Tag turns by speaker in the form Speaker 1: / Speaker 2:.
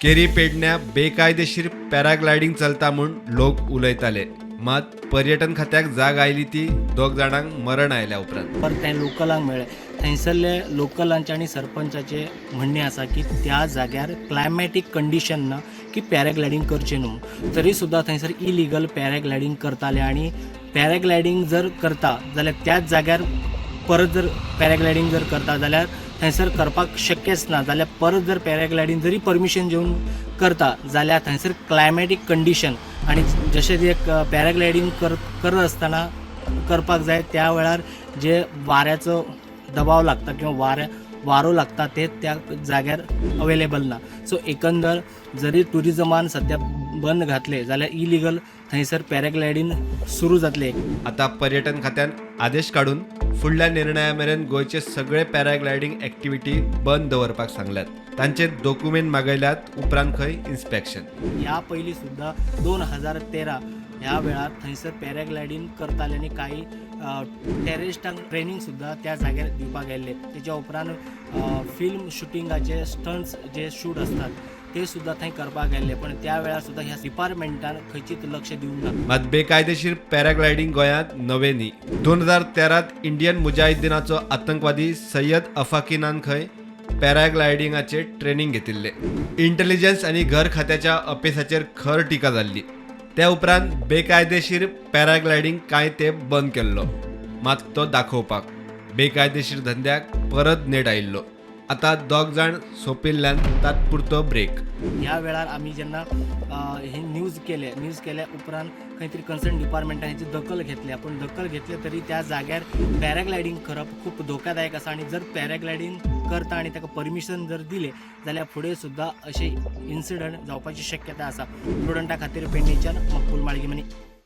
Speaker 1: केरी पेडण्या बेकायदेशीर पॅराग्लायडींग चलता म्हूण लोक उलयताले, मात पर्यटन खात्याक जाग आयली ती दोग जाणांक मरण आयल्या उपरांत.
Speaker 2: पर थंय लोकलांक मेळ्ळे. थंयसरले लोकलांचे आनी सरपंचाचे म्हणणें आसा की त्या जाग्यार क्लायमॅटीक कंडिशन ना की पॅराग्लायडींग करचें न्हू. तरी सुद्दां थंयसर इलिगल पॅराग्लायडींग करताले आनी पॅराग्लायडींग जर करता जाल्यार त्याच जाग्यार परत जर पॅराग्लायडींग जर करता जाल्यार थंयसर करपाक शक्यच ना. जाल्यार परत जर पॅराग्लायडींग जरी परमिशन घेवन करता जाल्यार थंयसर क्लायमॅटीक कंडिशन आनी जशें ते पॅराग्लायडींग करत आसतना करपाक जाय, त्या वेळार जे वाऱ्याचो दबाव लागता किंवा वारो लागता, ते त्या जाग्यार अवेलेबल ना. सो एकंदर जरी टुरिजमान सद्या बंद घातले जाल्यार इलिगल थंयसर पॅराग्लायडींग सुरू जातले.
Speaker 1: आता पर्यटन खात्यान आदेश काडून फुडल्या निर्णया मेरेन गोंयचे सगळे पॅराग्लायडींग ऍक्टिव्हिटी बंद दवरपाक सांगल्यात. तांचे डॉक्युमेंट मागयल्यात, उपरांत खंय इन्स्पेक्शन.
Speaker 2: ह्या पयलीं सुद्दां 2013 ह्या वेळार थंयसर पॅराग्लायडींग करताले आनी काही टेररिस्टांक ट्रेनींग सुद्दां त्या जाग्यार दिवपाक गेल्ले. तेच्या उपरांत फिल्म शुटिंगाचे स्टंट्स जे शूट आसतात, ते सुद्दां थंय करपाक गेल्ले, पण त्या वेळार सुद्दां ह्या डिपार्टमेंटान खंयचीच लक्ष दिवंक ना.
Speaker 1: मात बेकायदेशीर पॅराग्लायडींग गोंयांत नवे न्ही. 2013त इंडियन मुजाहिद्दीनाचो आतंकवादी सय्यद अफाकिनान खंय पॅराग्लायडिंगाचे ट्रेनिंग घेतिल्ले. इंटेलिजन्स आनी घर खात्याच्या अपेसाचेर खर टिका जाल्ली. त्या उपरांत बेकायदेशीर पॅराग्लायडींग कांय तेंप बंद केल्लो, मात तो दाखोवपाक बेकायदेशीर धंद्याक परत नेट आयिल्लो. आतां दोग जाण सोंपिल्ल्यान तात्पुरतो ब्रेक.
Speaker 2: ह्या वेळार आमी जेन्ना हे न्यूज केले, न्यूज केल्या उपरांत खंय तरी कन्सर्न डिपार्टमेंटान हेची दखल घेतल्या. पूण दखल घेतले तरी त्या जाग्यार पॅराग्लायडींग करप खूब धोकादायक आसा आनी जर पॅराग्लायडींग करता आनी ताका परमिशन जर दिलें जाल्यार फुडें सुद्दां अशे इन्सिडंट जावपाची शक्यता आसा. स्टुडंटा खातीर पेडणेच्यान मकबूल माळगीमनी.